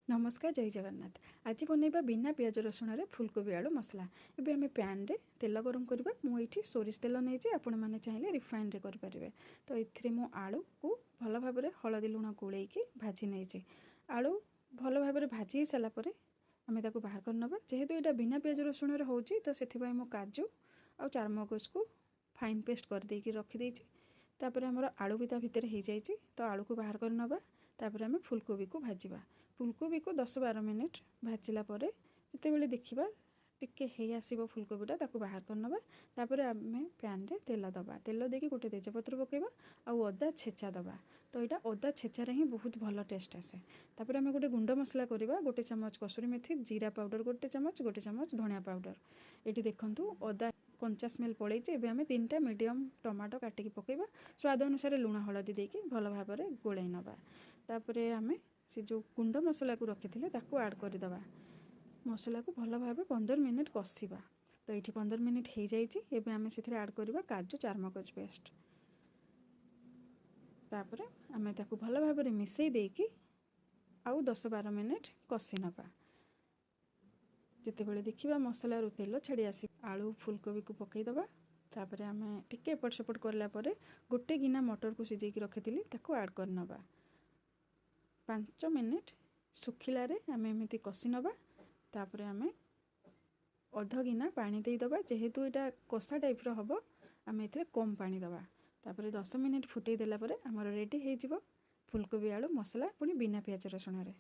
ନମସ୍କାର, ଜୟ ଜଗନ୍ନାଥ। ଆଜି ବନେଇବା ବିନା ପିଆଜ ରସୁଣରେ ଫୁଲକୋବି ଆଳୁ ମସଲା। ଏବେ ଆମେ ପ୍ୟାନ୍ରେ ତେଲ ଗରମ କରିବା। ମୁଁ ଏଇଠି ସୋରିଷ ତେଲ ନେଇଛି, ଆପଣମାନେ ଚାହିଁଲେ ରିଫାଇନ୍ରେ କରିପାରିବେ। ତ ଏଥିରେ ମୁଁ ଆଳୁକୁ ଭଲ ଭାବରେ ହଳଦୀ ଲୁଣ ଗୋଳେଇକି ଭାଜି ନେଇଛି। ଆଳୁ ଭଲ ଭାବରେ ଭାଜି ହେଇସାରିଲା ପରେ ଆମେ ତାକୁ ବାହାର କରିନେବା। ଯେହେତୁ ଏଇଟା ବିନା ପିଆଜ ରସୁଣରେ ହେଉଛି, ତ ସେଥିପାଇଁ ମୁଁ କାଜୁ ଆଉ ଚାରମଗଜକୁ ଫାଇନ୍ ପେଷ୍ଟ କରିଦେଇକି ରଖିଦେଇଛି। ତାପରେ ଆମର ଆଳୁ ବି ତା ଭିତରେ ହେଇଯାଇଛି, ତ ଆଳୁକୁ ବାହାର କରିନେବା। ତାପରେ ଆମେ ଫୁଲକୋବିକୁ ଭାଜିବା। ଫୁଲକୋବିକୁ 10-12 ମିନିଟ୍ ଭାଜିଲା ପରେ ଯେତେବେଳେ ଦେଖିବା ଟିକେ ହେଇ ଆସିବ ଫୁଲକୋବିଟା, ତାକୁ ବାହାର କରିନେବା। ତାପରେ ଆମେ ପ୍ୟାନ୍ରେ ତେଲ ଦେବା। ତେଲ ଦେଇକି ଗୋଟେ ତେଜପତ୍ର ପକାଇବା ଆଉ ଅଦା ଛେଚା ଦେବା। ତ ଏଇଟା ଅଦା ଛେଚାରେ ହିଁ ବହୁତ ଭଲ ଟେଷ୍ଟ ଆସେ। ତାପରେ ଆମେ ଗୋଟେ ଗୁଣ୍ଡ ମସଲା କରିବା। 1 ଚାମଚ କସୁରୀ ମେଥି, ଜିରା ପାଉଡ଼ର 1 ଚାମଚ, 1 ଚାମଚ ଧଣିଆ ପାଉଡ଼ର। ଏଇଠି ଦେଖନ୍ତୁ, ଅଦା କଞ୍ଚା ସ୍ମେଲ୍ ପଳେଇଛି। ଏବେ ଆମେ 3ଟା ମିଡ଼ିୟମ୍ ଟମାଟୋ କାଟିକି ପକାଇବା। ସ୍ୱାଦ ଅନୁସାରେ ଲୁଣ, ହଳଦୀ ଦେଇକି ଭଲ ଭାବରେ ଗୋଳେଇ ନେବା। ତାପରେ ଆମେ ସେ ଯେଉଁ ଗୁଣ୍ଡ ମସଲାକୁ ରଖିଥିଲେ, ତାକୁ ଆଡ଼୍ କରିଦେବା। ମସଲାକୁ ଭଲ ଭାବେ 15 ମିନିଟ୍ କଷିବା। ତ ଏଇଠି 15 ମିନିଟ୍ ହେଇଯାଇଛି। ଏବେ ଆମେ ସେଥିରେ ଆଡ଼୍ କରିବା କାଜୁ ଚାରମଗଜ ପେଷ୍ଟ। ତାପରେ ଆମେ ତାକୁ ଭଲ ଭାବରେ ମିଶାଇ ଦେଇକି ଆଉ 10-12 ମିନିଟ୍ କଷି ନେବା। ଯେତେବେଳେ ଦେଖିବା ମସଲାରୁ ତେଲ ଛାଡ଼ି ଆସି, ଆଳୁ ଫୁଲକୋବିକୁ ପକାଇଦେବା। ତାପରେ ଆମେ ଟିକେ ଏପଟ ସେପଟ କଲା ପରେ ଗୋଟେ ଗିନା ମଟରକୁ ସିଝେଇକି ରଖିଥିଲି, ତାକୁ ଆଡ଼୍ କରିନେବା। 5 ମିନିଟ୍ ଶୁଖିଲାରେ ଆମେ ଏମିତି କଷି ନେବା। ତାପରେ ଆମେ ଅଧ ଗିନା ପାଣି ଦେଇଦେବା। ଯେହେତୁ ଏଇଟା କଷା ଟାଇପ୍ର ହେବ, ଆମେ ଏଥିରେ କମ୍ ପାଣି ଦେବା। ତାପରେ 10 ମିନିଟ୍ ଫୁଟେଇ ଦେଲା ପରେ ଆମର ରେଡ଼ି ହେଇଯିବ ଫୁଲକୋବି ଆଳୁ ମସଲା, ପୁଣି ବିନା ପିଆଜ ରସୁଣରେ।